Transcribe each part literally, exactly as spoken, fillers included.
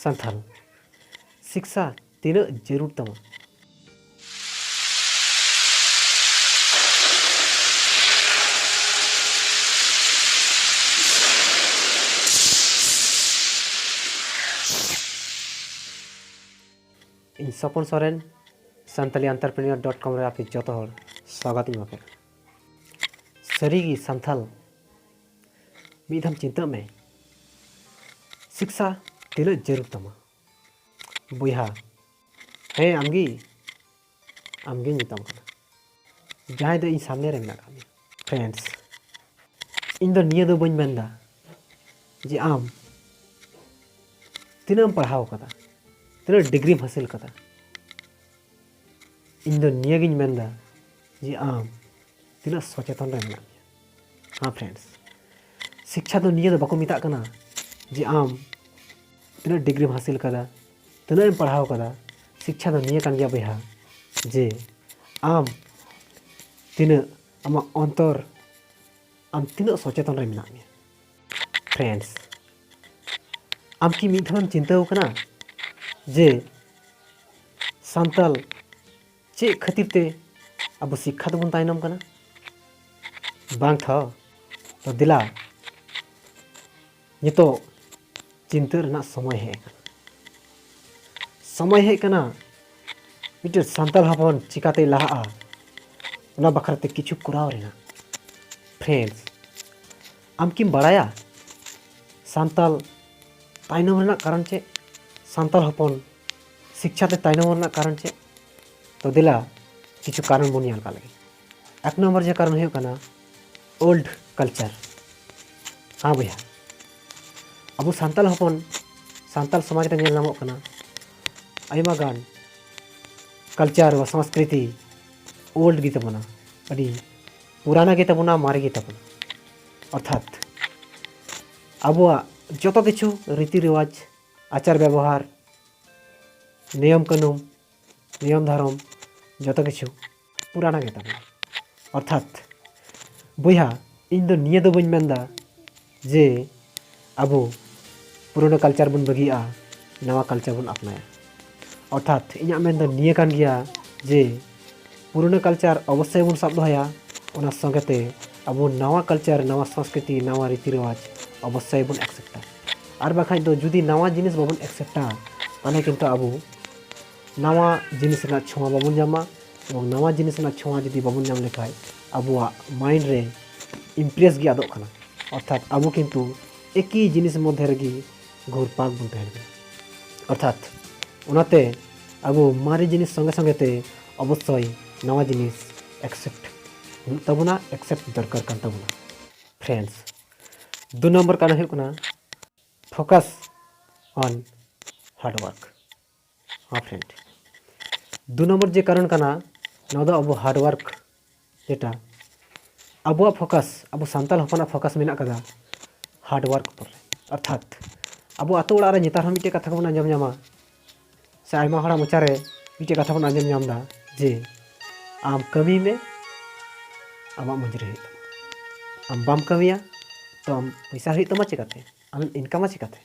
ᱥᱟᱱᱛᱷᱟᱞ, ᱥᱤᱠᱥᱟ ᱛᱤᱱᱟᱹᱜ ᱡᱟᱹᱨᱩᱲ ᱛᱟᱢᱟ? ᱤᱧ ᱥᱚᱯᱚᱱ ᱥᱚᱨᱮᱱ, ᱥᱟᱱᱛᱟᱞᱤ ᱮᱱᱴᱟᱨᱯᱨᱮᱱᱤᱭᱚᱨ ᱰᱚᱴ ᱠᱚᱢ ᱨᱮ ᱟᱯᱮ ᱡᱚᱛᱚ ᱦᱚᱲ ᱥᱟᱹᱜᱩᱱ ᱤᱧ ᱮᱢᱟ ᱯᱮ ᱠᱟᱱᱟ᱾ ᱥᱟᱹᱨᱤᱜᱮ ᱥᱟᱱᱛᱷᱟᱞ, ᱢᱤᱫ ᱫᱷᱟᱣ ᱪᱤᱱᱛᱟᱹᱜ ᱢᱮ, ᱥᱤᱠᱥᱟ ᱛᱤᱱᱟᱹᱜ ᱡᱟᱹᱨᱩᱲ ᱛᱟᱢᱟ? ᱵᱚᱭᱦᱟ, ᱦᱮᱸ ᱟᱢᱜᱮ, ᱟᱢᱜᱮᱧ ᱢᱮᱛᱟᱢ ᱠᱟᱱᱟ, ᱡᱟᱦᱟᱸᱭ ᱫᱚ ᱤᱧ ᱥᱟᱢᱱᱮ ᱨᱮ ᱢᱮᱱᱟᱜ ᱟᱠᱟᱫ ᱢᱮᱭᱟ᱾ ᱯᱷᱨᱮᱱᱰᱥ, ᱤᱧ ᱫᱚ ᱱᱤᱭᱟᱹ ᱫᱚ ᱵᱟᱹᱧ ᱢᱮᱱᱫᱟ ᱡᱮ ᱟᱢ ᱛᱤᱱᱟᱹᱜ ᱮᱢ ᱯᱟᱲᱦᱟᱣ ᱠᱟᱫᱟ, ᱛᱤᱱᱟᱹᱜ ᱰᱤᱜᱽᱨᱤᱢ ᱦᱟᱹᱥᱤᱞ ᱠᱟᱫᱟ᱾ ᱤᱧ ᱫᱚ ᱱᱤᱭᱟᱹᱜᱤᱧ ᱢᱮᱱᱫᱟ ᱡᱮ ᱟᱢ ᱛᱤᱱᱟᱹᱜ ᱥᱚᱪᱮᱛᱚᱱ ᱨᱮ ᱢᱮᱱᱟᱜ ᱢᱮᱭᱟ᱾ ᱦᱮᱸ ᱯᱷᱨᱮᱱᱰᱥ, ᱥᱤᱠᱪᱷᱟ ᱫᱚ ᱱᱤᱭᱟᱹ ᱫᱚ ᱵᱟᱠᱚ ᱢᱮᱛᱟᱜ ᱠᱟᱱᱟ ᱡᱮ ᱟᱢ ᱛᱤᱱᱟᱹᱜ ᱰᱤᱜᱽᱨᱤᱢ ᱦᱟᱹᱥᱤᱞ ᱠᱟᱫᱟ, ᱛᱤᱱᱟᱹᱜ ᱮᱢ ᱯᱟᱲᱦᱟᱣ ᱠᱟᱫᱟ᱾ ᱥᱤᱠᱪᱷᱟ ᱫᱚ ᱱᱤᱭᱟᱹ ᱠᱟᱱ ᱜᱮᱭᱟ ᱵᱚᱭᱦᱟ, ᱡᱮ ᱟᱢ ᱛᱤᱱᱟᱹᱜ, ᱟᱢᱟᱜ ᱚᱱᱛᱚᱨ, ᱟᱢ ᱛᱤᱱᱟᱹᱜ ᱥᱚᱪᱮᱛᱚᱱ ᱨᱮ ᱢᱮᱱᱟᱜ ᱢᱮᱭᱟ᱾ ᱯᱷᱨᱮᱱᱰᱥ, ᱟᱢ ᱠᱤ ᱢᱤᱫ ᱫᱷᱟᱣᱮᱢ ᱪᱤᱱᱛᱟᱹᱣ ᱠᱟᱱᱟ ᱡᱮ ᱥᱟᱱᱛᱟᱞ ᱪᱮᱫ ᱠᱷᱟᱹᱛᱤᱨ ᱛᱮ ᱟᱵᱚ ᱥᱤᱠᱠᱷᱟ ᱛᱮᱵᱚᱱ ᱛᱟᱭᱱᱚᱢ ᱠᱟᱱᱟ? ᱵᱟᱝ ᱛᱷᱚ? ᱛᱚ ᱫᱮᱞᱟ, ᱱᱤᱛᱚᱜ ᱪᱤᱱᱛᱟᱹ ᱨᱮᱱᱟᱜ ᱥᱚᱢᱚᱭ ᱦᱮᱡ ᱟᱠᱟᱱᱟ᱾ ᱥᱚᱢᱚᱭ ᱦᱮᱡ ᱟᱠᱟᱱᱟ ᱢᱤᱫᱴᱮᱱ ᱥᱟᱱᱛᱟᱲ ᱦᱚᱯᱚᱱ ᱪᱤᱠᱟᱛᱮᱭ ᱞᱟᱦᱟᱜᱼᱟ, ᱚᱱᱟ ᱵᱟᱠᱷᱨᱟ ᱛᱮ ᱠᱤᱪᱷᱩ ᱠᱚᱨᱟᱣ ᱨᱮᱱᱟᱜ᱾ ᱯᱷᱨᱮᱱᱰᱥ, ᱟᱢ ᱠᱤᱢ ᱵᱟᱲᱟᱭᱟ ᱥᱟᱱᱛᱟᱲ ᱛᱟᱭᱱᱚᱢ ᱨᱮᱱᱟᱜ ᱠᱟᱨᱚᱱ ᱪᱮᱫ? ᱥᱟᱱᱛᱟᱲ ᱦᱚᱯᱚᱱ ᱥᱤᱠᱪᱷᱟ ᱛᱮ ᱛᱟᱭᱱᱚᱢ ᱨᱮᱱᱟᱜ ᱠᱟᱨᱚᱱ ᱪᱮᱫ? ᱛᱚ ᱫᱮᱞᱟ, ᱠᱤᱪᱷᱩ ᱠᱟᱨᱚᱱ ᱵᱚᱱ ᱧᱮᱞ ᱠᱟᱜ ᱞᱮᱜᱮ᱾ ᱮᱠ ᱱᱚᱢᱵᱚᱨ ᱡᱮ ᱠᱟᱨᱚᱱ ᱦᱩᱭᱩᱜ ᱠᱟᱱᱟ old culture᱾ ᱦᱮᱸ ᱵᱚᱭᱦᱟ, ᱟᱵᱚ ᱥᱟᱱᱛᱟᱲ ᱦᱚᱯᱚᱱ, ᱥᱟᱱᱛᱟᱲ ᱥᱚᱢᱟᱡᱽ ᱨᱮ ᱧᱮᱞ ᱧᱟᱢᱚᱜ ᱠᱟᱱᱟ ᱟᱭᱢᱟ ᱜᱟᱱ culture ᱵᱟ ᱥᱚᱝᱥᱠᱨᱤᱛᱤ old ᱜᱮ ᱛᱟᱵᱚᱱᱟ, ᱟᱹᱰᱤ ᱯᱩᱨᱟᱱᱟ ᱜᱮ ᱛᱟᱵᱚᱱᱟ, ᱢᱟᱨᱮ ᱜᱮ ᱛᱟᱵᱚᱱᱟ᱾ ᱚᱨᱛᱷᱟᱛ ᱟᱵᱚᱣᱟᱜ ᱡᱚᱛᱚ ᱠᱤᱪᱷᱩ ᱨᱤᱛᱤ ᱨᱮᱣᱟᱡᱽ, ᱟᱪᱟᱨ ᱵᱮᱵᱚᱦᱟᱨ, ᱱᱤᱭᱚᱢ ᱠᱟᱹᱱᱩᱱ, ᱱᱤᱭᱚᱢ ᱫᱷᱚᱨᱚᱢ, ᱡᱚᱛᱚ ᱠᱤᱪᱷᱩ ᱯᱩᱨᱟᱱᱟ ᱜᱮ ᱛᱟᱵᱚᱱᱟ᱾ ᱚᱨᱛᱷᱟᱛ ᱵᱚᱭᱦᱟ, ᱤᱧ ᱫᱚ ᱱᱤᱭᱟᱹ ᱫᱚ ᱵᱟᱹᱧ ᱢᱮᱱᱫᱟ ᱡᱮ ᱟᱵᱚ ᱯᱩᱨᱟᱱᱟ culture ᱵᱚᱱ ᱵᱟᱹᱜᱤᱭᱟᱜᱼᱟ, ᱱᱟᱣᱟ ᱠᱟᱞᱪᱟᱨ ᱵᱚᱱ ᱟᱯᱱᱟᱭᱟ᱾ ᱚᱨᱛᱷᱟᱛ ᱤᱧᱟᱹᱜ ᱢᱮᱱ ᱫᱚ ᱱᱤᱭᱟᱹ ᱠᱟᱱ ᱜᱮᱭᱟ ᱡᱮ ᱯᱩᱨᱳᱱᱳ ᱠᱟᱞᱪᱟᱨ ᱚᱵᱚᱥᱥᱳᱭ ᱵᱚᱱ ᱥᱟᱵ ᱫᱚᱦᱚᱭᱟ, ᱚᱱᱟ ᱥᱚᱸᱜᱮ ᱛᱮ ᱟᱵᱚ ᱱᱟᱣᱟ ᱠᱟᱞᱪᱟᱨ, ᱱᱟᱣᱟ ᱥᱚᱝᱥᱠᱨᱤᱛᱤ, ᱱᱟᱣᱟ ᱨᱤᱛᱤ ᱨᱮᱣᱟᱡᱽ ᱚᱵᱚᱥᱥᱳᱭ ᱵᱚᱱ ᱮᱠᱥᱮᱯᱴᱟ᱾ ᱟᱨ ᱵᱟᱠᱷᱟᱡ ᱫᱚ ᱡᱩᱫᱤ ᱱᱟᱣᱟ ᱡᱤᱱᱤᱥ ᱵᱟᱵᱚᱱ ᱮᱠᱥᱮᱯᱴᱟ, ᱛᱟᱦᱚᱞᱮ ᱠᱤᱱᱛᱩ ᱟᱵᱚ ᱱᱟᱣᱟ ᱡᱤᱱᱤᱥ ᱨᱮᱱᱟᱜ ᱪᱷᱳᱣᱟ ᱵᱟᱵᱚᱱ ᱧᱟᱢᱟ, ᱮᱵᱚᱝ ᱱᱟᱣᱟ ᱡᱤᱱᱤᱥ ᱨᱮᱱᱟᱜ ᱪᱷᱳᱣᱟ ᱡᱩᱫᱤ ᱵᱟᱵᱚᱱ ᱧᱟᱢ ᱞᱮᱠᱷᱟᱡ ᱟᱵᱚᱣᱟᱜ ᱢᱟᱭᱤᱱᱰ ᱨᱮ ᱤᱢᱯᱨᱮᱥ ᱜᱮ ᱟᱫᱚᱜ ᱠᱟᱱᱟ᱾ ᱚᱨᱛᱷᱟᱛ ᱟᱵᱚ ᱠᱤᱱᱛᱩ ᱮᱠᱤ ᱡᱤᱱᱤᱥ ᱢᱚᱫᱽᱫᱷᱮ ᱨᱮᱜᱮ ᱜᱷᱩᱨ ᱯᱟᱠ ᱵᱚᱱ ᱛᱟᱦᱮᱱ ᱠᱟᱱᱟ᱾ ᱚᱨᱛᱷᱟᱛ ᱚᱱᱟᱛᱮ ᱟᱵᱚ ᱢᱟᱨᱮ ᱡᱤᱱᱤᱥ ᱥᱚᱸᱜᱮ ᱥᱚᱸᱜᱮ ᱛᱮ ᱚᱵᱚᱥᱥᱳᱭ ᱱᱟᱣᱟ ᱡᱤᱱᱤᱥ ᱮᱠᱥᱮᱯᱴ ᱦᱩᱭᱩᱜ ᱛᱟᱵᱚᱱᱟ, ᱮᱠᱥᱮᱯᱴ ᱫᱚᱨᱠᱟᱨ ᱠᱟᱱ ᱛᱟᱵᱚᱱᱟ᱾ ᱯᱷᱨᱮᱱᱰᱥ, ᱫᱩ ᱱᱚᱢᱵᱚᱨ ᱠᱟᱨᱚᱱ ᱦᱩᱭᱩᱜ ᱠᱟᱱᱟ focus on hard work᱾ ᱦᱮᱸ ᱯᱷᱨᱮᱱᱰ, ᱫᱩ ᱱᱚᱢᱵᱚᱨ ᱡᱮ ᱠᱟᱨᱚᱱ ᱠᱟᱱᱟ, ᱱᱚᱣᱟ ᱫᱚ ᱟᱵᱚ ᱦᱟᱨᱰ ᱣᱟᱨᱠ, ᱡᱮᱴᱟ ᱟᱵᱚᱣᱟᱜ ᱯᱷᱳᱠᱟᱥ, ᱟᱵᱚ ᱥᱟᱱᱛᱟᱲ ᱦᱚᱯᱚᱱᱟᱜ ᱯᱷᱳᱠᱟᱥ ᱢᱮᱱᱟᱜ ᱠᱟᱫᱟ ᱦᱟᱨᱰ ᱣᱟᱨᱠ ᱩᱯᱚᱨ ᱨᱮ᱾ ᱚᱨᱛᱷᱟᱛ ᱟᱵᱚ ᱟᱛᱳ ᱚᱲᱟᱜ ᱨᱮ ᱱᱮᱛᱟᱨ ᱦᱚᱸ ᱢᱤᱫᱴᱮᱡ ᱠᱟᱛᱷᱟ ᱠᱚᱵᱚᱱ ᱟᱸᱡᱚᱢ ᱧᱟᱢᱟ, ᱥᱮ ᱟᱭᱢᱟ ᱦᱚᱲᱟᱜ ᱢᱚᱪᱟ ᱨᱮ ᱢᱤᱫᱴᱮᱡ ᱠᱟᱛᱷᱟ ᱵᱚᱱ ᱟᱸᱡᱚᱢ ᱧᱟᱢ ᱮᱫᱟ ᱡᱮ, "ᱟᱢ ᱠᱟᱹᱢᱤ ᱢᱮ, ᱟᱢᱟᱜ ᱢᱚᱡᱩᱨᱤ ᱦᱩᱭᱩᱜ ᱛᱟᱢᱟ, ᱟᱢ ᱵᱟᱢ ᱠᱟᱹᱢᱤᱭᱟ ᱛᱚ ᱟᱢ ᱯᱚᱭᱥᱟ ᱦᱩᱭᱩᱜ ᱛᱟᱢᱟ ᱪᱤᱠᱟᱹᱛᱮ, ᱟᱢᱮᱢ ᱤᱱᱠᱟᱢᱟ ᱪᱤᱠᱟᱹᱛᱮ?"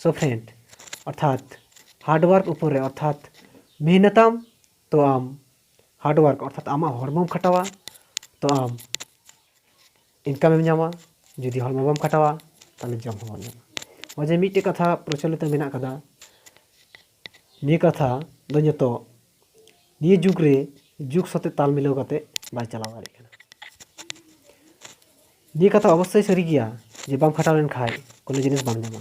ᱥᱳ ᱯᱷᱨᱮᱱᱰ, ᱚᱨᱛᱷᱟᱛ ᱦᱟᱨᱰ ᱣᱟᱨᱠ ᱩᱯᱚᱨ ᱨᱮ, ᱚᱨᱛᱷᱟᱛ ᱢᱮᱦᱱᱚᱛᱟᱢ ᱛᱚ ᱟᱢ ᱦᱟᱨᱰ ᱣᱟᱨᱠ ᱚᱨᱛᱷᱟᱛ ᱟᱢᱟᱜ ᱦᱚᱲᱢᱚᱢ ᱠᱷᱟᱴᱟᱣᱟ ᱛᱚ ᱟᱢ ᱤᱱᱠᱟᱢᱮᱢ ᱧᱟᱢᱟ, ᱡᱩᱫᱤ ᱦᱚᱲᱢᱚ ᱵᱟᱢ ᱠᱷᱟᱴᱟᱣᱟ ᱛᱟᱦᱚᱞᱮ ᱡᱚᱢ ᱦᱚᱸ ᱵᱟᱢ ᱧᱟᱢᱟ᱾ ᱱᱚᱜᱼᱚᱭ ᱡᱮ ᱢᱤᱫᱴᱮᱡ ᱠᱟᱛᱷᱟ ᱯᱨᱚᱪᱚᱞᱤᱛᱚ ᱢᱮᱱᱟᱜ ᱠᱟᱫᱟ, ᱱᱤᱭᱟᱹ ᱠᱟᱛᱷᱟ ᱫᱚ ᱱᱤᱛᱚᱜ ᱱᱤᱭᱟᱹ ᱡᱩᱜᱽ ᱨᱮ ᱡᱩᱜᱽ ᱥᱟᱛᱮ ᱛᱟᱞ ᱢᱤᱞᱟᱹᱣ ᱠᱟᱛᱮ ᱵᱟᱭ ᱪᱟᱞᱟᱣ ᱫᱟᱲᱮᱭᱟᱜ ᱠᱟᱱᱟ᱾ ᱱᱤᱭᱟᱹ ᱠᱟᱛᱷᱟ ᱚᱵᱚᱥᱥᱳᱭ ᱥᱟᱹᱨᱤ ᱜᱮᱭᱟ ᱡᱮ ᱵᱟᱢ ᱠᱷᱟᱴᱟᱣ ᱞᱮᱱᱠᱷᱟᱡ ᱠᱳᱱᱳ ᱡᱤᱱᱤᱥ ᱵᱟᱢ ᱧᱟᱢᱟ,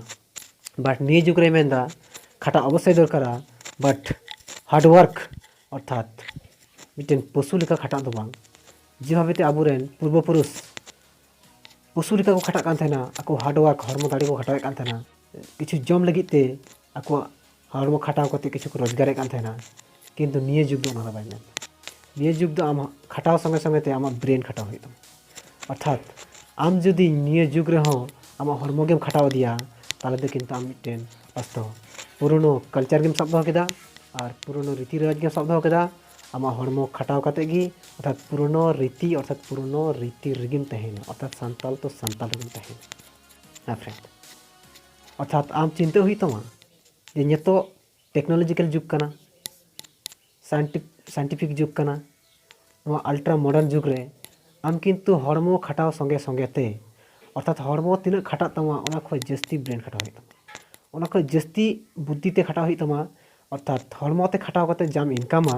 ᱵᱟᱴ ᱱᱤᱭᱟᱹ ᱡᱩᱜᱽ ᱨᱮ ᱢᱮᱱᱫᱟ ᱠᱷᱟᱴᱟᱣ ᱚᱵᱚᱥᱥᱳᱭ ᱫᱚᱨᱠᱟᱨᱟ, ᱵᱟᱴ ᱦᱟᱨᱰ ᱣᱟᱨᱠ ᱚᱨᱛᱷᱟᱛ ᱢᱤᱫᱴᱮᱱ ᱯᱚᱥᱩ ᱞᱮᱠᱟ ᱠᱷᱟᱴᱟᱜ ᱫᱚ ᱵᱟᱝ᱾ ᱡᱮᱵᱷᱟᱵᱮ ᱛᱮ ᱟᱵᱚᱨᱮᱱ ᱯᱩᱨᱵᱚ ᱯᱩᱨᱩᱥ ᱯᱚᱥᱩ ᱞᱮᱠᱟ ᱠᱚ ᱠᱷᱟᱴᱟᱜ ᱠᱟᱱ ᱛᱟᱦᱮᱱᱟ, ᱟᱠᱚ ᱦᱟᱨᱰ ᱣᱟᱨᱠ, ᱦᱚᱲᱢᱚ ᱫᱟᱲᱮ ᱠᱚ ᱠᱷᱟᱴᱟᱣᱮᱫ ᱠᱟᱱ ᱛᱟᱦᱮᱱᱟ, ᱠᱤᱪᱷᱩ ᱡᱚᱢ ᱞᱟᱹᱜᱤᱫ ᱛᱮ ᱟᱠᱚᱣᱟᱜ ᱦᱚᱲᱢᱚ ᱠᱷᱟᱴᱟᱣ ᱠᱟᱛᱮ ᱠᱤᱪᱷᱩ ᱠᱚ ᱨᱳᱡᱽᱜᱟᱨᱮᱫ ᱠᱟᱱ ᱛᱟᱦᱮᱱᱟ᱾ ᱠᱤᱱᱛᱩ ᱱᱤᱭᱟᱹ ᱡᱩᱜᱽ ᱫᱚ ᱚᱱᱟ ᱫᱚ ᱵᱟᱭ ᱢᱮᱱ᱾ ᱱᱤᱭᱟᱹ ᱡᱩᱜᱽ ᱫᱚ ᱟᱢ ᱠᱷᱟᱴᱟᱣ ᱥᱚᱸᱜᱮ ᱥᱚᱸᱜᱮ ᱛᱮ ᱟᱢᱟᱜ ᱵᱨᱮᱱ ᱠᱷᱟᱴᱟᱣ ᱦᱩᱭᱩᱜ ᱛᱟᱢᱟ᱾ ᱚᱨᱛᱷᱟᱛ ᱟᱢ ᱡᱩᱫᱤ ᱱᱤᱭᱟᱹ ᱡᱩᱜᱽ ᱨᱮᱦᱚᱸ ᱟᱢᱟᱜ ᱦᱚᱲᱢᱚ ᱜᱮᱢ ᱠᱷᱟᱴᱟᱣ ᱤᱫᱤᱭᱟ, ᱛᱟᱦᱚᱞᱮ ᱫᱚ ᱠᱤᱱᱛᱩ ᱟᱢ ᱢᱤᱫᱴᱮᱱ ᱟᱥᱛᱚ ᱯᱩᱨᱳᱱᱳ ᱠᱟᱞᱪᱟᱨ ᱜᱮᱢ ᱥᱟᱵ ᱫᱚᱦᱚ ᱠᱮᱫᱟ ᱟᱨ ᱯᱩᱨᱳᱱᱳ ᱨᱤᱛᱤ ᱨᱮᱣᱟᱡᱽ ᱜᱮᱢ ᱥᱟᱵ ᱫᱚᱦᱚ ᱠᱮᱫᱟ᱾ ᱟᱢᱟᱜ ᱦᱚᱲᱢᱚ ᱠᱷᱟᱴᱟᱣ ᱠᱟᱛᱮ ᱜᱮ ᱚᱨᱛᱷᱟᱛ ᱯᱩᱨᱳᱱᱳ ᱨᱤᱛᱤ ᱚᱨᱛᱷᱟᱛ ᱯᱩᱨᱳᱱᱳ ᱨᱤᱛᱤ ᱨᱮᱜᱮᱢ ᱛᱟᱦᱮᱱᱟ, ᱚᱨᱛᱷᱟᱛ ᱥᱟᱱᱛᱟᱞ ᱛᱚ ᱥᱟᱱᱛᱟᱞ ᱨᱮᱜᱮᱢ ᱛᱟᱦᱮᱱᱟ᱾ ᱦᱮᱸ ᱯᱷᱨᱮᱱᱰ, ᱚᱨᱛᱷᱟᱛ ᱟᱢ ᱪᱤᱱᱛᱟᱹ ᱦᱩᱭᱩᱜ ᱛᱟᱢᱟ ᱡᱮ ᱱᱤᱛᱚᱜ ᱴᱮᱠᱱᱳᱞᱚᱡᱤᱠᱮᱞ ᱡᱩᱜᱽ ᱠᱟᱱᱟ, ᱥᱟᱭᱮᱱᱴᱤᱯᱷᱤᱠ ᱡᱩᱜᱽ ᱠᱟᱱᱟ, ᱱᱚᱣᱟ ᱟᱞᱴᱨᱟ ᱢᱚᱰᱟᱨᱱ ᱡᱩᱜᱽ ᱨᱮ ᱟᱢ ᱠᱤᱱᱛᱩ ᱦᱚᱲᱢᱚ ᱠᱷᱟᱴᱟᱣ ᱥᱚᱸᱜᱮ ᱥᱚᱸᱜᱮ ᱛᱮ, ᱚᱨᱛᱷᱟᱛ ᱦᱚᱲᱢᱚ ᱛᱤᱱᱟᱹᱜ ᱠᱷᱟᱴᱟᱜ ᱛᱟᱢᱟ, ᱚᱱᱟ ᱠᱷᱚᱱ ᱡᱟᱹᱥᱛᱤ ᱵᱨᱮᱱ ᱠᱷᱟᱴᱟᱣ ᱦᱩᱭᱩᱜ ᱛᱟᱢᱟ, ᱚᱱᱟ ᱠᱷᱚᱱ ᱡᱟᱹᱥᱛᱤ ᱵᱩᱫᱽᱫᱷᱤ ᱛᱮ ᱠᱷᱟᱴᱟᱣ ᱦᱩᱭᱩᱜ ᱛᱟᱢᱟ᱾ ᱚᱨᱛᱷᱟᱛ ᱦᱚᱲᱢᱚ ᱛᱮ ᱠᱷᱟᱴᱟᱣ ᱠᱟᱛᱮ ᱡᱟᱢ ᱤᱱᱠᱟᱢᱟ,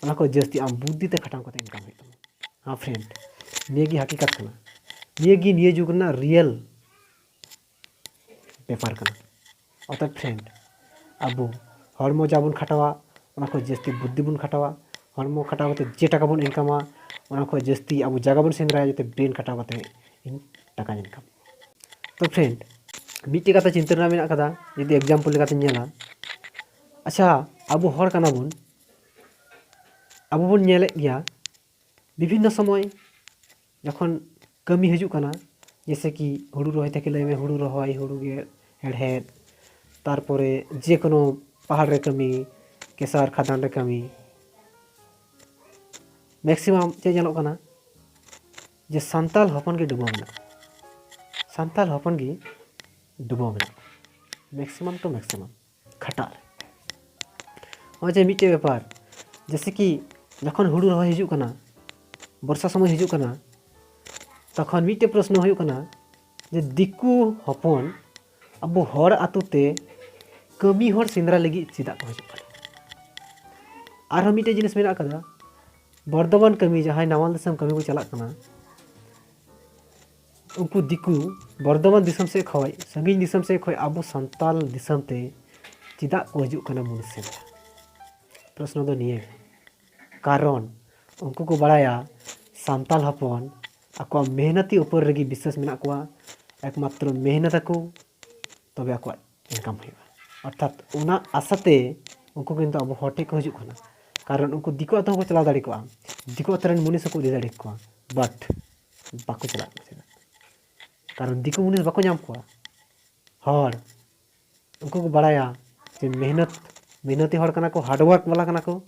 ᱚᱱᱟ ᱠᱷᱚᱱ ᱡᱟᱹᱥᱛᱤ ᱟᱢ ᱵᱩᱫᱽᱫᱷᱤ ᱛᱮ ᱠᱷᱟᱴᱟᱣ ᱠᱟᱛᱮ ᱤᱱᱠᱟᱢ ᱦᱩᱭᱩᱜ ᱛᱟᱢᱟ᱾ ᱦᱮᱸ ᱯᱷᱨᱮᱱᱰ, ᱱᱤᱭᱟᱹ ᱜᱮ ᱦᱟᱹᱠᱤᱠᱟᱛ ᱠᱟᱱᱟ, ᱱᱤᱭᱟᱹ ᱜᱮ ᱱᱤᱭᱟᱹ ᱡᱩᱜᱽ ᱨᱮᱱᱟᱜ ᱨᱤᱭᱮᱞ ᱵᱮᱯᱟᱨ ᱠᱟᱱᱟ᱾ ᱚᱨᱛᱷᱟᱛ ᱯᱷᱨᱮᱱᱰ, ᱟᱵᱚ ᱦᱚᱲᱢᱚ ᱡᱟ ᱵᱚᱱ ᱠᱷᱟᱴᱟᱣᱟ, ᱚᱱᱟ ᱠᱷᱚᱱ ᱡᱟᱹᱥᱛᱤ ᱵᱩᱫᱽᱫᱷᱤ ᱵᱚᱱ ᱠᱷᱟᱴᱟᱣᱟ᱾ ᱦᱚᱲᱢᱚ ᱠᱷᱟᱴᱟᱣ ᱠᱟᱛᱮ ᱡᱮ ᱴᱟᱠᱟ ᱵᱚᱱ ᱤᱱᱠᱟᱢᱟ, ᱚᱱᱟ ᱠᱷᱚᱱ ᱡᱟᱹᱥᱛᱤ ᱟᱵᱚ ᱡᱟᱭᱜᱟ ᱵᱚᱱ ᱥᱮᱸᱫᱽᱨᱟᱭᱟ ᱡᱟᱛᱮ ᱵᱨᱮᱱ ᱠᱷᱟᱴᱟᱣ ᱠᱟᱛᱮ ᱤᱧ ᱴᱟᱠᱟᱧ ᱤᱱᱠᱟᱢ᱾ ᱛᱚ ᱯᱷᱨᱮᱱᱰ, ᱢᱤᱫᱴᱮᱡ ᱠᱟᱛᱷᱟ ᱪᱤᱱᱛᱟᱹ ᱨᱮᱱᱟᱜ ᱢᱮᱱᱟᱜ ᱠᱟᱫᱟ, ᱡᱩᱫᱤ ᱮᱠᱡᱟᱢᱯᱚᱞ ᱞᱮᱠᱟᱛᱮᱧ ᱧᱮᱞᱟ, ᱟᱪᱪᱷᱟ, ᱟᱵᱚ ᱦᱚᱲ ᱠᱟᱱᱟ ᱵᱚᱱ, ᱟᱵᱚ ᱵᱚᱱ ᱧᱮᱞᱮᱫ ᱜᱮᱭᱟ ᱵᱤᱵᱷᱤᱱᱱᱚ ᱥᱚᱢᱚᱭ ᱡᱚᱠᱷᱚᱱ ᱠᱟᱹᱢᱤ ᱦᱤᱡᱩᱜ ᱠᱟᱱᱟ, ᱡᱮᱭᱥᱮ ᱠᱤ ᱦᱩᱲᱩ ᱨᱚᱦᱚᱭ ᱛᱷᱮᱠᱮ ᱞᱟᱹᱭ ᱢᱮ, ᱦᱩᱲᱩ ᱨᱚᱦᱚᱭ, ᱦᱩᱲᱩ ᱜᱮᱫ, ᱦᱮᱲᱦᱮᱫ, ᱛᱟᱨᱯᱚᱨᱮ ᱡᱮ ᱠᱳᱱᱳ ᱯᱟᱦᱟᱲ ᱨᱮ ᱠᱟᱹᱢᱤ, ᱠᱮᱥᱟᱨ ᱠᱷᱟᱫᱟᱱ ᱨᱮ ᱠᱟᱹᱢᱤ, ᱢᱮᱠᱥᱤᱢᱟᱢ ᱪᱮᱫ ᱧᱮᱞᱚᱜ ᱠᱟᱱᱟ ᱡᱮ ᱥᱟᱱᱛᱟᱲ ᱦᱚᱯᱚᱱ ᱜᱮ ᱰᱩᱵᱟᱹᱣ ᱢᱮᱱᱟᱜ ᱠᱚᱣᱟ᱾ ᱥᱟᱱᱛᱟᱲ ᱦᱚᱯᱚᱱ ᱜᱮ ᱰᱩᱵᱟᱹᱣ ᱢᱮᱱᱟᱜ ᱠᱚᱣᱟ, ᱢᱮᱠᱥᱤᱢᱟᱢ ᱴᱩ ᱢᱮᱠᱥᱤᱢᱟᱢ ᱠᱷᱟᱴᱟᱜ ᱨᱮ᱾ ᱱᱚᱜᱼᱚᱭ ᱡᱮ ᱢᱤᱫᱴᱮᱡ ᱵᱮᱯᱟᱨ, ᱡᱮᱭᱥᱮ ᱠᱤ ᱡᱚᱠᱷᱚᱱ ᱦᱩᱲᱩ ᱨᱚᱦᱚᱭ ᱦᱤᱡᱩᱜ ᱠᱟᱱᱟ, ᱵᱚᱨᱥᱟ ᱥᱚᱢᱚᱭ ᱦᱤᱡᱩᱜ ᱠᱟᱱᱟ, ᱛᱚᱠᱷᱚᱱ ᱢᱤᱫᱴᱮᱡ ᱯᱨᱚᱥᱱᱚ ᱦᱩᱭᱩᱜ ᱠᱟᱱᱟ ᱡᱮ ᱫᱤᱠᱩ ᱦᱚᱯᱚᱱ ᱟᱵᱚ ᱦᱚᱲ ᱟᱛᱳ ᱛᱮ ᱠᱟᱹᱢᱤ ᱦᱚᱲ ᱥᱮᱸᱫᱽᱨᱟ ᱞᱟᱹᱜᱤᱫ ᱪᱮᱫᱟᱜ ᱠᱚ ᱦᱤᱡᱩᱜ ᱠᱟᱱᱟ? ᱟᱨᱦᱚᱸ ᱢᱤᱫᱴᱮᱡ ᱡᱤᱱᱤᱥ ᱢᱮᱱᱟᱜ ᱠᱟᱫᱟ, ᱵᱚᱨᱫᱷᱚᱢᱟᱱ ᱠᱟᱹᱢᱤ, ᱡᱟᱦᱟᱸᱭ ᱱᱟᱢᱟᱞ ᱫᱤᱥᱚᱢ ᱠᱟᱹᱢᱤ ᱠᱚ ᱪᱟᱞᱟᱜ ᱠᱟᱱᱟ, ᱩᱱᱠᱩ ᱫᱤᱠᱩ ᱵᱚᱨᱫᱷᱚᱢᱟᱱ ᱫᱤᱥᱚᱢ ᱥᱮᱫ ᱠᱷᱚᱡ, ᱥᱟᱺᱜᱤᱧ ᱫᱤᱥᱚᱢ ᱥᱮᱫ ᱠᱷᱚᱡ ᱟᱵᱚ ᱥᱟᱱᱛᱟᱞ ᱫᱤᱥᱚᱢ ᱛᱮ ᱪᱮᱫᱟᱜ ᱠᱚ ᱦᱤᱡᱩᱜ ᱠᱟᱱᱟ ᱢᱩᱱᱤᱥ ᱥᱮᱸᱫᱽᱨᱟ? ᱯᱨᱚᱥᱱᱚ ᱫᱚ ᱱᱤᱭᱟᱹ ᱜᱮ᱾ ᱠᱟᱨᱚᱱ ᱩᱱᱠᱩ ᱠᱚ ᱵᱟᱲᱟᱭᱟ ᱥᱟᱱᱛᱟᱞ ᱦᱚᱯᱚᱱ ᱟᱠᱚᱣᱟᱜ ᱢᱮᱦᱱᱚᱛᱤ ᱩᱯᱚᱨ ᱨᱮᱜᱮ ᱵᱤᱥᱥᱟᱥ ᱢᱮᱱᱟᱜ ᱠᱚᱣᱟ, ᱮᱠᱢᱟᱛᱨᱚ ᱢᱮᱦᱱᱚᱛ ᱟᱠᱚ, ᱛᱚᱵᱮ ᱟᱠᱚᱣᱟᱜ ᱤᱱᱠᱟᱢ ᱦᱩᱭᱩᱜᱼᱟ᱾ ᱚᱨᱛᱷᱟᱛ ᱚᱱᱟ ᱟᱥᱟᱛᱮ ᱩᱱᱠᱩ ᱠᱤᱱᱛᱩ ᱟᱵᱚ ᱦᱚᱲ ᱴᱷᱮᱱ ᱠᱚ ᱦᱤᱡᱩᱜ ᱠᱟᱱᱟ᱾ ᱠᱟᱨᱚᱱ ᱩᱱᱠᱩ ᱫᱤᱠᱩ ᱟᱛᱳ ᱦᱚᱸᱠᱚ ᱪᱟᱞᱟᱣ ᱫᱟᱲᱮ ᱠᱚᱜᱼᱟ, ᱫᱤᱠᱩ ᱟᱛᱳ ᱨᱮᱱ ᱢᱩᱱᱤᱥ ᱦᱚᱸᱠᱚ ᱤᱫᱤ ᱫᱟᱲᱮ ᱠᱚᱣᱟ, ᱵᱟᱴ ᱵᱟᱠᱚ ᱪᱟᱞᱟᱜ ᱠᱟᱱᱟ᱾ ᱪᱮᱫᱟᱜ? ᱠᱟᱨᱚᱱ ᱫᱤᱠᱩ ᱢᱩᱱᱤᱥ ᱵᱟᱠᱚ ᱧᱟᱢ ᱠᱚᱣᱟ᱾ ᱦᱚᱲ ᱩᱱᱠᱩ ᱠᱚ ᱵᱟᱲᱟᱭᱟ ᱡᱮ ᱢᱮᱦᱱᱚᱛ, ᱢᱮᱦᱱᱚᱛᱤ ᱦᱚᱲ ᱠᱟᱱᱟ ᱠᱚ, ᱦᱟᱨᱰᱣᱟᱨᱠ ᱵᱟᱞᱟ ᱠᱟᱱᱟ ᱠᱚ,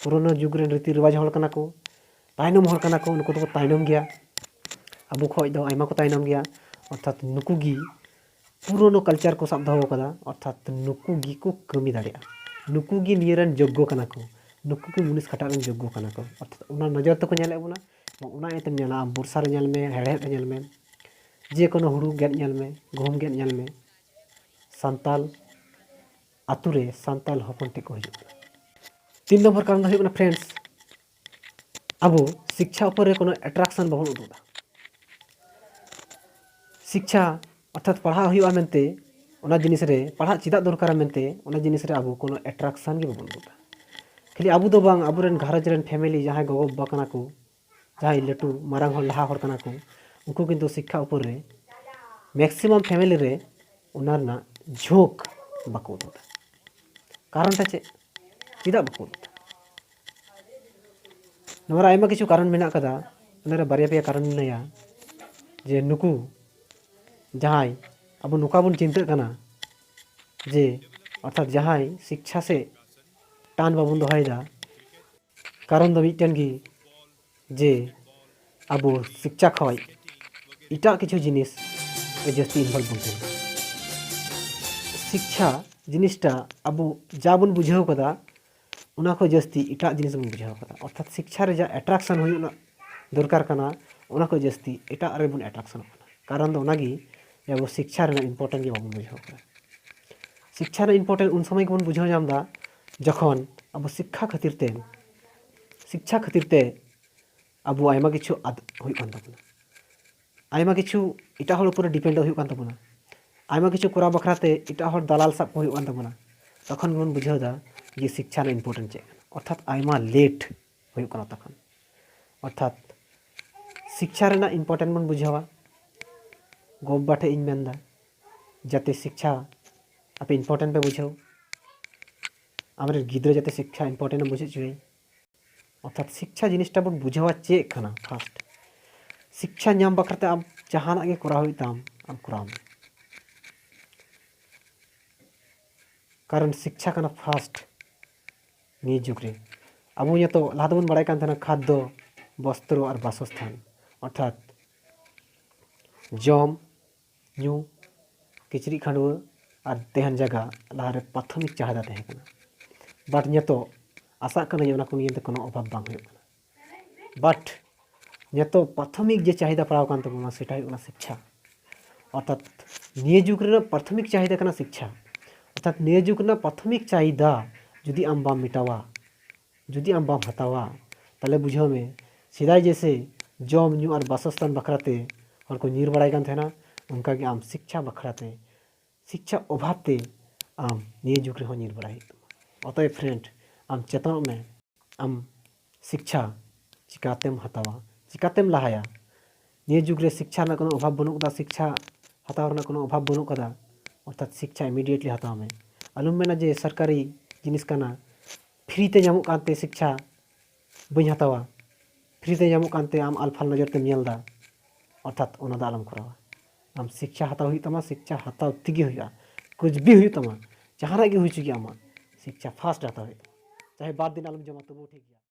ᱯᱩᱨᱳᱱᱳ ᱡᱩᱜᱽ ᱨᱮᱱ ᱨᱤᱛᱤ ᱨᱮᱣᱟᱡᱽ ᱦᱚᱲ ᱠᱟᱱᱟ ᱠᱚ, ᱛᱟᱭᱱᱚᱢ ᱦᱚᱲ ᱠᱟᱱᱟ ᱠᱚ, ᱱᱩᱠᱩ ᱫᱚᱠᱚ ᱛᱟᱭᱱᱚᱢ ᱜᱮᱭᱟ, ᱟᱵᱚ ᱠᱷᱚᱡ ᱫᱚ ᱟᱭᱢᱟ ᱠᱚ ᱛᱟᱭᱱᱚᱢ ᱜᱮᱭᱟ᱾ ᱚᱨᱛᱷᱟᱛ ᱱᱩᱠᱩ ᱜᱮ ᱯᱩᱨᱳᱱᱳ ᱠᱟᱞᱪᱟᱨ ᱠᱚ ᱥᱟᱵ ᱫᱚᱦᱚ ᱟᱠᱟᱫᱟ, ᱚᱨᱛᱷᱟᱛ ᱱᱩᱠᱩ ᱜᱮᱠᱚ ᱠᱟᱹᱢᱤ ᱫᱟᱲᱮᱭᱟᱜᱼᱟ, ᱱᱩᱠᱩ ᱜᱮ ᱱᱤᱭᱟᱹ ᱨᱮᱱ ᱡᱳᱜᱽᱜᱚ ᱠᱟᱱᱟ ᱠᱚ, ᱱᱩᱠᱩ ᱜᱮ ᱢᱩᱱᱤᱥ ᱠᱷᱟᱴᱟᱜ ᱨᱮᱱ ᱡᱳᱜᱽᱜᱚ ᱠᱟᱱᱟ ᱠᱚ, ᱚᱨᱛᱷᱟᱛ ᱚᱱᱟ ᱱᱚᱡᱚᱨ ᱛᱮᱠᱚ ᱧᱮᱞᱮᱫ ᱵᱚᱱᱟ᱾ ᱚᱱᱟ ᱤᱭᱟᱹᱛᱮᱢ ᱧᱮᱞᱟ, ᱟᱢ ᱵᱚᱨᱥᱟ ᱨᱮ ᱧᱮᱞ ᱢᱮ, ᱦᱮᱲᱦᱮᱫ ᱨᱮ ᱧᱮᱞ ᱢᱮ, ᱡᱮ ᱠᱳᱱᱳ ᱦᱩᱲᱩ ᱜᱮᱫ ᱧᱮᱞ ᱢᱮ, ᱜᱩᱦᱩᱢ ᱜᱮᱫ ᱧᱮᱞ ᱢᱮ, ᱥᱟᱱᱛᱟᱞ ᱟᱛᱳ ᱨᱮ ᱥᱟᱱᱛᱟᱞ ᱦᱚᱯᱚᱱ ᱴᱷᱮᱱ ᱠᱚ ᱦᱤᱡᱩᱜ ᱠᱟᱱᱟ᱾ ᱛᱤᱱ ᱱᱚᱢᱵᱚᱨ ᱠᱟᱨᱚᱱ ᱫᱚ ᱦᱩᱭᱩᱜ ᱠᱟᱱᱟ, ᱯᱷᱨᱮᱱᱰᱥ, ᱟᱵᱚ ᱥᱤᱠᱪᱷᱟ ᱩᱯᱚᱨ ᱨᱮ ᱠᱳᱱᱳ ᱮᱴᱨᱟᱠᱥᱚᱱ ᱵᱟᱵᱚᱱ ᱩᱫᱩᱜ ᱮᱫᱟ᱾ ᱥᱤᱠᱪᱷᱟ ᱚᱨᱛᱷᱟᱛ ᱯᱟᱲᱦᱟᱜ ᱦᱩᱭᱩᱜᱼᱟ ᱢᱮᱱᱛᱮ, ᱚᱱᱟ ᱡᱤᱱᱤᱥ ᱨᱮ ᱯᱟᱲᱦᱟᱜ ᱪᱮᱫᱟᱜ ᱫᱚᱨᱠᱟᱨᱟ ᱢᱮᱱᱛᱮ, ᱚᱱᱟ ᱡᱤᱱᱤᱥ ᱨᱮ ᱟᱵᱚ ᱠᱳᱱᱳ ᱮᱴᱨᱟᱠᱥᱚᱱ ᱜᱮ ᱵᱟᱵᱚᱱ ᱩᱫᱩᱜ ᱮᱫᱟ᱾ ᱠᱷᱟᱹᱞᱤ ᱟᱵᱚ ᱫᱚ ᱵᱟᱝ, ᱟᱵᱚᱨᱮᱱ ᱜᱷᱟᱨᱚᱸᱡᱽ ᱨᱮᱱ ᱯᱷᱮᱢᱮᱞᱤ, ᱡᱟᱦᱟᱸᱭ ᱜᱚᱜᱚ ᱵᱟᱵᱟ ᱠᱟᱱᱟ ᱠᱚ, ᱡᱟᱦᱟᱸᱭ ᱞᱟᱹᱴᱩ ᱢᱟᱨᱟᱝ ᱦᱚᱲ, ᱞᱟᱦᱟ ᱦᱚᱲ ᱠᱟᱱᱟ ᱠᱚ, ᱩᱱᱠᱩ ᱠᱤᱱᱛᱩ ᱥᱤᱠᱠᱷᱟ ᱩᱯᱚᱨ ᱨᱮ ᱢᱮᱠᱥᱤᱢᱟᱢ ᱯᱷᱮᱢᱮᱞᱤ ᱨᱮ ᱚᱱᱟ ᱨᱮᱱᱟᱜ ᱡᱷᱩᱸᱠ ᱵᱟᱠᱚ ᱩᱫᱩᱜ ᱮᱫᱟ᱾ ᱠᱟᱨᱚᱱᱴᱟ ᱪᱮᱫ? ᱪᱮᱫᱟᱜ ᱵᱟᱠᱚ ᱩᱫᱩᱜ ᱮᱫᱟ? ᱱᱚᱣᱟ ᱨᱮ ᱟᱭᱢᱟ ᱠᱤᱪᱷᱩ ᱠᱟᱨᱚᱱ ᱢᱮᱱᱟᱜ ᱠᱟᱫᱟ᱾ ᱚᱱᱟ ᱨᱮ ᱵᱟᱨᱭᱟ ᱯᱮᱭᱟ ᱠᱟᱨᱚᱱ ᱞᱟᱹᱭᱟ, ᱡᱮ ᱱᱩᱠᱩ ᱡᱟᱦᱟᱸᱭ, ᱟᱵᱚ ᱱᱚᱝᱠᱟ ᱵᱚᱱ ᱪᱤᱱᱛᱟᱹᱜ ᱠᱟᱱᱟ ᱡᱮ, ᱚᱨᱛᱷᱟᱛ ᱡᱟᱦᱟᱸᱭ ᱥᱤᱠᱪᱷᱟ ᱥᱮᱫ ᱴᱟᱱ ᱵᱟᱵᱚᱱ ᱫᱚᱦᱚᱭᱮᱫᱟ, ᱠᱟᱨᱚᱱ ᱫᱚ ᱢᱤᱫᱴᱮᱱ ᱜᱮ, ᱡᱮ ᱟᱵᱚ ᱥᱤᱠᱪᱷᱟ ᱠᱷᱚᱱ ᱮᱴᱟᱜ ᱠᱤᱪᱷᱩ ᱡᱤᱱᱤᱥ ᱨᱮ ᱡᱟᱹᱥᱛᱤ ᱤᱱᱵᱷᱚᱞᱵᱷ ᱵᱚᱱ ᱛᱟᱦᱮᱱᱟ᱾ ᱥᱤᱠᱪᱷᱟ ᱡᱤᱱᱤᱥᱴᱟ ᱟᱵᱚ ᱡᱟ ᱵᱚᱱ ᱵᱩᱡᱷᱟᱹᱣ ᱠᱟᱫᱟ, ᱚᱱᱟ ᱠᱷᱚᱱ ᱡᱟᱹᱥᱛᱤ ᱮᱴᱟᱜ ᱡᱤᱱᱤᱥ ᱵᱚᱱ ᱵᱩᱡᱷᱟᱹᱣ ᱠᱟᱫᱟ᱾ ᱚᱨᱛᱷᱟᱛ ᱥᱤᱠᱪᱷᱟ ᱨᱮ ᱡᱟ ᱮᱴᱨᱟᱠᱥᱚᱱ ᱦᱩᱭᱩᱜ ᱨᱮᱱᱟᱜ ᱫᱚᱨᱠᱟᱨ ᱠᱟᱱᱟ, ᱚᱱᱟ ᱠᱷᱚᱱ ᱡᱟᱹᱥᱛᱤ ᱮᱴᱟᱜ ᱨᱮᱵᱚᱱ ᱮᱴᱨᱟᱠᱥᱚᱱᱚᱜ ᱠᱟᱱᱟ᱾ ᱠᱟᱨᱚᱱ ᱫᱚ ᱚᱱᱟᱜᱮ, ᱡᱮ ᱟᱵᱚ ᱥᱤᱠᱪᱷᱟ ᱨᱮᱱᱟᱜ ᱤᱢᱯᱚᱨᱴᱮᱱᱴ ᱜᱮ ᱵᱟᱵᱚᱱ ᱵᱩᱡᱷᱟᱹᱣ ᱠᱟᱫᱟ᱾ ᱥᱤᱠᱪᱷᱟ ᱨᱮᱱᱟᱜ ᱤᱢᱯᱚᱨᱴᱮᱱᱴ ᱩᱱ ᱥᱚᱢᱚᱭ ᱜᱮᱵᱚᱱ ᱵᱩᱡᱷᱟᱹᱣ ᱧᱟᱢ ᱮᱫᱟ, ᱡᱚᱠᱷᱚᱱ ᱟᱵᱚ ᱥᱤᱠᱠᱷᱟ ᱠᱷᱟᱹᱛᱤᱨ ᱛᱮ, ᱥᱤᱠᱪᱷᱟ ᱠᱷᱟᱹᱛᱤᱨ ᱛᱮ ᱟᱵᱚ ᱟᱭᱢᱟ ᱠᱤᱪᱷᱩ ᱟᱫ ᱦᱩᱭᱩᱜ ᱠᱟᱱ ᱛᱟᱵᱚᱱᱟ, ᱟᱭᱢᱟ ᱠᱤᱪᱷᱩ ᱮᱴᱟᱜ ᱦᱚᱲ ᱩᱯᱚᱨ ᱰᱤᱯᱮᱱᱰᱚᱜ ᱦᱩᱭᱩᱜ ᱠᱟᱱ ᱛᱟᱵᱚᱱᱟ, ᱟᱭᱢᱟ ᱠᱤᱪᱷᱩ ᱠᱚᱨᱟᱣ ᱵᱟᱠᱷᱨᱟ ᱛᱮ ᱮᱴᱟᱜ ᱦᱚᱲ ᱫᱟᱞᱟᱞ ᱥᱟᱵ ᱠᱚ ᱦᱩᱭᱩᱜ ᱠᱟᱱ ᱛᱟᱵᱚᱱᱟ᱾ ᱛᱚᱠᱷᱚᱱ ᱜᱮᱵᱚᱱ ᱵᱩᱡᱷᱟᱹᱣ ᱮᱫᱟ ᱡᱮ ᱥᱤᱠᱪᱷᱟ ᱨᱮᱱᱟᱜ ᱤᱢᱯᱚᱨᱴᱮᱱᱴ ᱪᱮᱫ ᱠᱟᱱᱟ᱾ ᱚᱨᱛᱷᱟᱛ ᱟᱭᱢᱟ ᱞᱮᱴ ᱦᱩᱭᱩᱜ ᱠᱟᱱᱟ ᱛᱚᱠᱷᱚᱱ᱾ ᱚᱨᱛᱷᱟᱛ ᱥᱤᱠᱪᱷᱟ ᱨᱮᱱᱟᱜ ᱤᱢᱯᱚᱨᱴᱮᱱᱴ ᱵᱚᱱ ᱵᱩᱡᱷᱟᱹᱣᱟ᱾ ᱜᱚ ᱵᱟᱵᱟ ᱴᱷᱮᱱ ᱤᱧ ᱢᱮᱱᱫᱟ, ᱡᱟᱛᱮ ᱥᱤᱠᱪᱷᱟ ᱟᱯᱮ ᱤᱢᱯᱚᱨᱴᱮᱱᱴ ᱯᱮ ᱵᱩᱡᱷᱟᱹᱣ, ᱟᱢᱨᱮᱱ ᱜᱤᱫᱽᱨᱟᱹ ᱡᱟᱛᱮ ᱥᱤᱠᱪᱷᱟ ᱤᱢᱯᱚᱨᱴᱮᱱᱴ ᱮ ᱵᱩᱡᱷᱟᱹᱣ ᱦᱚᱪᱚᱭᱮ᱾ ᱚᱨᱛᱷᱟᱛ ᱥᱤᱠᱪᱷᱟ ᱡᱤᱱᱤᱥᱴᱟ ᱵᱚᱱ ᱵᱩᱡᱷᱟᱹᱣᱟ ᱪᱮᱫ ᱠᱟᱱᱟ ᱯᱷᱟᱥᱴ᱾ ᱥᱤᱠᱪᱷᱟ ᱧᱟᱢ ᱵᱟᱠᱷᱨᱟ ᱛᱮ ᱟᱢ ᱡᱟᱦᱟᱱᱟᱜ ᱜᱮ ᱠᱚᱨᱟᱣ ᱦᱩᱭᱩᱜ ᱛᱟᱢ, ᱟᱢ ᱠᱚᱨᱟᱣ ᱢᱮ, ᱠᱟᱨᱚᱱ ᱥᱤᱠᱪᱷᱟ ᱠᱟᱱᱟ ᱯᱷᱟᱥᱴ ᱱᱤᱭᱟᱹ ᱡᱩᱜᱽ ᱨᱮ᱾ ᱟᱵᱚ ᱱᱤᱛᱚᱜ, ᱞᱟᱦᱟ ᱫᱚᱵᱚᱱ ᱵᱟᱲᱟᱭ ᱠᱟᱱ ᱛᱟᱦᱮᱱᱟ ᱠᱷᱟᱫᱽᱫᱚ, ᱵᱚᱥᱛᱨᱚ ᱟᱨ ᱵᱟᱥᱚᱥᱛᱷᱟᱱ, ᱚᱨᱛᱷᱟᱛ ᱡᱚᱢ, ᱧᱩ, ᱠᱤᱪᱨᱤᱡ ᱠᱷᱟᱹᱰᱣᱟᱹ ᱟᱨ ᱛᱟᱦᱮᱱ ᱡᱟᱭᱜᱟ ᱞᱟᱦᱟᱨᱮ ᱯᱨᱟᱛᱷᱚᱢᱤᱠ ᱪᱟᱦᱤᱫᱟ ᱛᱟᱦᱮᱸ ᱠᱟᱱᱟ᱾ But ᱱᱤᱛᱚᱜ ᱟᱥᱟᱜ ᱠᱟᱹᱱᱟᱹᱧ ᱚᱱᱟ ᱠᱚ ᱱᱤᱭᱮ ᱛᱮ ᱠᱳᱱᱳ ᱚᱵᱷᱟᱵᱽ ᱵᱟᱝ ᱦᱩᱭᱩᱜ ᱠᱟᱱᱟ᱾ But ᱱᱤᱛᱚᱜ ᱯᱨᱟᱛᱷᱚᱢᱤᱠ ᱡᱮ ᱪᱟᱦᱤᱫᱟ ᱯᱟᱲᱟᱣ ᱠᱟᱱ ᱛᱟᱵᱚᱱᱟ, ᱥᱮᱴᱟ ᱦᱩᱭᱩᱜ ᱠᱟᱱᱟ ᱥᱤᱠᱪᱷᱟ᱾ ᱚᱨᱛᱷᱟᱛ ᱱᱤᱭᱟᱹ ᱡᱩᱜᱽ ᱨᱮᱱᱟᱜ ᱯᱨᱟᱛᱷᱚᱢᱤᱠ ᱪᱟᱦᱤᱫᱟ ᱠᱟᱱᱟ ᱥᱤᱠᱪᱷᱟ᱾ ᱚᱨᱛᱷᱟᱛ ᱱᱤᱭᱟᱹ ᱡᱩᱜᱽ ᱨᱮᱱᱟᱜ ᱯᱨᱟᱛᱷᱚᱢᱤᱠ ᱪᱟᱦᱤᱫᱟ ᱡᱩᱫᱤ ᱟᱢ ᱵᱟᱢ ᱢᱮᱴᱟᱣᱟ, ᱡᱩᱫᱤ ᱟᱢ ᱵᱟᱢ ᱦᱟᱛᱟᱣᱟ, ᱛᱟᱦᱚᱞᱮ ᱵᱩᱡᱷᱟᱹᱣ ᱢᱮ, ᱥᱮᱫᱟᱭ ᱡᱮᱥᱮ ᱡᱚᱢ ᱧᱩ ᱟᱨ ᱵᱟᱥᱚᱥᱛᱷᱟᱱ ᱵᱟᱠᱷᱨᱟ ᱛᱮ ᱦᱚᱲ ᱠᱚ ᱧᱤᱨ ᱵᱟᱲᱟᱭ ᱠᱟᱱ ᱛᱟᱦᱮᱱᱟ, ᱚᱱᱠᱟ ᱜᱮ ᱟᱢ ᱥᱤᱠᱪᱷᱟ ᱵᱟᱠᱷᱨᱟ ᱛᱮ, ᱥᱤᱠᱪᱷᱟ ᱚᱵᱷᱟᱵᱽ ᱛᱮ ᱟᱢ ᱱᱤᱭᱟᱹ ᱡᱩᱜᱽ ᱨᱮᱦᱚᱸ ᱧᱤᱨ ᱵᱟᱲᱟᱭ ᱦᱩᱭᱩᱜ ᱛᱟᱢᱟ᱾ ᱚᱛᱚᱭᱮᱵ friend, ᱟᱢ ᱪᱮᱛᱚᱱᱚᱜ ᱢᱮ, ᱟᱢ ᱥᱤᱠᱪᱷᱟ ᱪᱤᱠᱟᱛᱮᱢ ᱦᱟᱛᱟᱣᱟ, ᱪᱤᱠᱟᱛᱮᱢ ᱞᱟᱦᱟᱭᱟ? ᱱᱤᱭᱟᱹ ᱡᱩᱜᱽ ᱨᱮ ᱥᱤᱠᱪᱷᱟ ᱨᱮᱱᱟᱜ ᱠᱳᱱᱳ ᱚᱵᱷᱟᱵᱽ ᱵᱟᱹᱱᱩᱜ ᱟᱠᱟᱫᱟ, ᱥᱤᱠᱪᱷᱟ ᱦᱟᱛᱟᱣ ᱨᱮᱱᱟᱜ ᱠᱳᱱᱳ ᱚᱵᱷᱟᱵᱽ ᱵᱟᱹᱱᱩᱜ ᱟᱠᱟᱫᱟ᱾ ᱚᱨᱛᱷᱟᱛ ᱥᱤᱠᱪᱷᱟ immediately ᱦᱟᱛᱟᱣ ᱢᱮ᱾ ᱟᱞᱚᱢ ᱢᱮᱱᱟ ᱡᱮ ᱥᱚᱨᱠᱟᱨᱤ ᱡᱤᱱᱤᱥ ᱠᱟᱱᱟ, free ᱛᱮ ᱧᱟᱢᱚᱜ ᱠᱟᱱᱛᱮ ᱥᱤᱠᱪᱷᱟ ᱵᱟᱹᱧ ᱦᱟᱛᱟᱣᱟ, free ᱛᱮ ᱧᱟᱢᱚᱜ ᱠᱟᱱᱛᱮ ᱟᱢ ᱟᱞᱯᱷᱟᱞ ᱱᱚᱡᱚᱨ ᱛᱮᱢ ᱧᱮᱞ ᱮᱫᱟ᱾ ᱚᱨᱛᱷᱟᱛ ᱚᱱᱟ ᱫᱚ ᱟᱞᱚᱢ ᱠᱚᱨᱟᱣᱟ᱾ ᱟᱢ ᱥᱤᱠᱪᱷᱟ ᱦᱟᱛᱟᱣ ᱦᱩᱭᱩᱜ ᱛᱟᱢᱟ, ᱥᱤᱠᱪᱷᱟ ᱦᱟᱛᱟᱣ ᱛᱮᱜᱮ ᱦᱩᱭᱩᱜᱼᱟ᱾ ᱠᱩᱪ ᱵᱷᱤ ᱦᱩᱭᱩᱜ ᱛᱟᱢᱟ, ᱡᱟᱦᱟᱱᱟᱜ ᱜᱮ ᱦᱩᱭ ᱦᱚᱪᱚᱜ ᱜᱮ ᱟᱢᱟᱜ, ᱥᱤᱠᱪᱷᱟ first ᱦᱟᱛᱟᱣ ᱦᱩᱭᱩᱜ ᱛᱟᱢᱟ᱾ ᱪᱟᱦᱮ ᱵᱟᱨ ᱫᱤᱱ ᱟᱞᱚᱢ ᱡᱚᱢᱟ, ᱛᱚᱵᱩ ᱴᱷᱤᱠ ᱜᱮᱭᱟ᱾